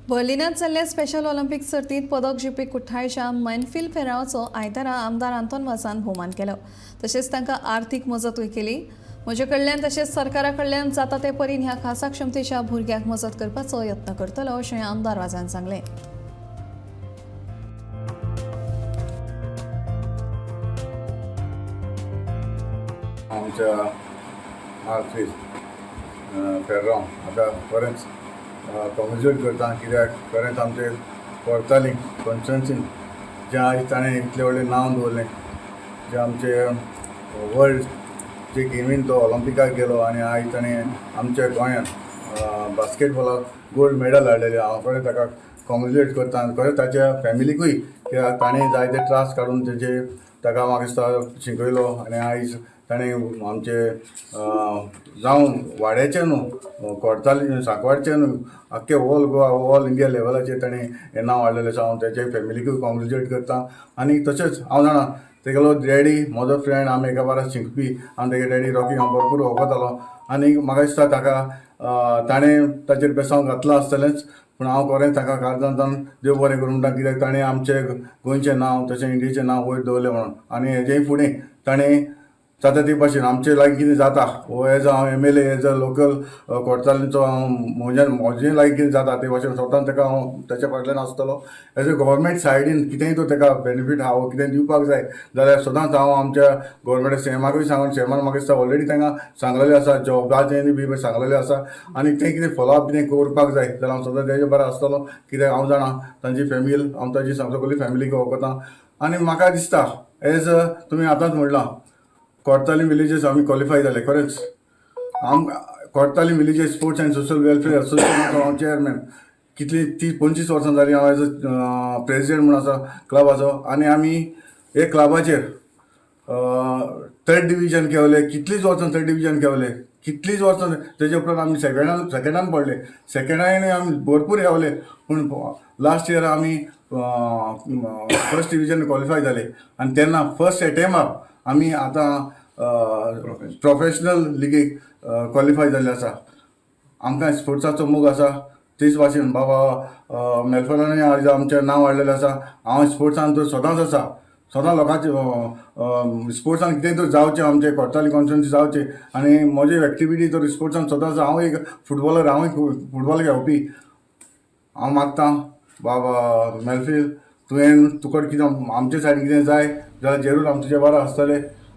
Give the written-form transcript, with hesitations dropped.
बर्लिनात जाल्ल्या special Olympic सर्तीत पदक जिखपी कुठ्ठाळच्या मैनफील फेरावाचो आयतारा आमदार आंतोन वासान भोवमान केलो. तशेंच तांकां आर्थीक मजतूय केली. म्हजे कडल्यान तशेंच सरकारा कडल्यान जाता ते परीन ह्या खासा क्षमतेच्या भुरग्यांक मजत करपाचो यत्न करतलो अशें आमदार वाजान सांगलें. आमच्या मार्फील फेर्रांव हाका खरेंच कॉंग्रेच्युलेट करता, कित्याक खरेंच आमचे कोरतालीं कॉन्स्टिट्युएन्सीन जें आयज ताणें इतलें व्हडलें नांव दवरलें, जें आमचे वर्ल्ड जे गेमीन तो ऑलिंपिकाक गेलो आनी आयज ताणें आमच्या गोंयांत बास्केटबॉलाक गोल्ड मेडल हाडलेलें. हांव खरें ताका कॉंग्रेच्युलेट करता आनी खरें ताच्या फॅमिलीकूय, कित्याक ताणें जायते त्रास काडून तेजे ताका म्हाका दिसता शिकयलो आनी आयज ताणें आमचे जावं वाड्याचें न्हू, कोडताली सांकवाडचें न्हू, आख्खे ऑल गोवा ऑल इंडिया लेवलाचेर ताणें हें नांव हाडलेलें आसा. हांव तेजे फॅमिलीकूय कॉंग्रेच्युलेट करता आनी तशेंच हांव जाणा तेगेलो डॅडी म्हजो फ्रेंड, आमी एका बारा शिकपी आनी तेगे डॅडी रॉकी हांव भरपूर वळखतालो आनी म्हाका दिसता ताका ताणें ताचेर बेसांव घातलां आसतलेंच, पूण हांव खरें ताका काळजांतल्यान देव बरें करूं म्हणटा, कित्याक ताणें आमचें गोंयचें नांव तशें इंडियेचें नांव वयर दवरलें म्हणून. आनी हेजेय फुडें ताणें जाता ते भाशेन आमचे लागीं कितें जाता वो एज हांव MLA as a local कोडचालींचो हांव म्हज्यान म्हजे लागीं कितें जाता ते भाशेन स्वतान ताका हांव ताच्या फाटल्यान आसतलो. एज अ गव्हर्मेंट सायडीन कितेंय तर ताका बेनिफीट आहा वो कितें दिवपाक जाय जाल्यार सदांच हांव आमच्या गव्हर्मेंट सीएमाकूय सांगून, सीएमान म्हाका दिसता ऑलरेडी तांकां सांगलेलें आसा, जॉबाचें बी सांगलेलें आसा आनी तें कितें फॉलोअप कितें करपाक जाय जाल्यार हांव सदांच तेजे बरें आसतलो, कित्याक हांव जाणा तांची फॅमिली, हांव ताजी सगळी फॅमिलीक वळखता आनी म्हाका दिसता एज तुमी आतांच म्हणलां कोडताली विलेजीस आमी क्वॉलिफाय जाले, खरेंच आम Cortalim villages sports and social welfare असोसिएशनाचो हांव चेअरमॅन. कितली 30-25 वर्सां जालीं हांव एज अ प्रेजिडेंट म्हूण आसा क्लबाचो आनी आमी एक क्लबाचेर थर्ड डिविजन खेळले, कितलींच वर्सां थर्ड डिविजन खेळले, कितलींच वर्सां. तेजे उपरांत आमी सेकेंडान पडले, सेकेंडानूय आमी भरपूर खेळले, पूण लास्ट इयर आमी फर्स्ट डिविजन क्वॉलिफाय जाले आनी तेन्ना फर्स्ट एटेमाक आमी आतां प्रोफेशनल लिगेक क्वॉलिफाय जाल्ले आसा. आमकां स्पोर्ट्साचो मोग आसा, तेच भाशेन बाबा मेलफॉनानूय आयज आमचें नांव हाडलेलें आसा. हांव स्पोर्ट्सान तर सदांच आसा, सदां लोकांचे स्पोर्ट्सान कितें तर जावचें, आमचें कोडताली कॉन्स्टिट्युएन्सी जावचें आनी म्हजी एक्टिविटी तर स्पोर्ट्सान सदांच. हांव एक फुटबॉलर, हांव एक फुटबॉल खेळपी. हांव मागता बाबा मेलफील, तुवें तुका कितें आमचे सायडीन कितें जाय जाल्यार जरूर आम तुजे बरो आसतले.